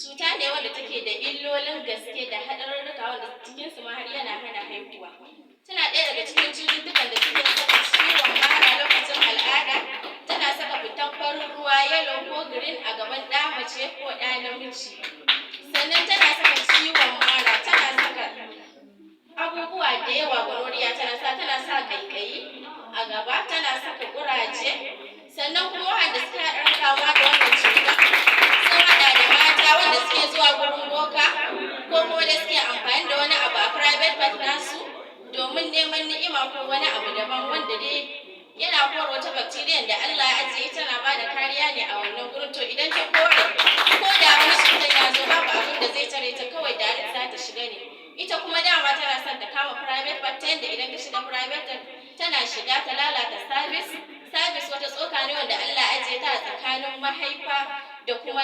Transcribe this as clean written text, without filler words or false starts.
Cuta ne wanda take da illolin gaske da haɗarurruka, wanda cikinsu ma har yana hana haihuwa. Tana ɗaya daga cikin cututtukan da suke saka ciwon mara lokacin al'ada, tana saka fitan farin ruwa, yellow ko green, a gaban ɗa mace ko ɗa namiji. Sannan tana saka ciwon mara, tana saka abubuwa da yawa. Gonorrhea tana sa ƙaiƙayi a gaba, tana saka ƙuraje. Sannan kuma waɗanda suke haɗarin kamuwa da wannan cuta sun haɗa da mata wanda suke zuwa gurin boka, ko kuma da suke amfani da wani abu a private part nasu domin neman ni'ima ko wani abu daban, wanda dai yana kore wata bacteria da Allah ya ajiye, tana ba da kariya ne a wannan gurin. To idan ta kore, ko da wani cutar ya zo, babu abin da zai tare ta, kawai direct za ta shiga ne. Ita kuma dama tana son ta kama private part, ta yadda idan ta shiga private part, tana shiga ta lalata cervix. Cervix wata tsoka ne wanda Allah ya ajiye ta a tsakanin mahaifa da kuma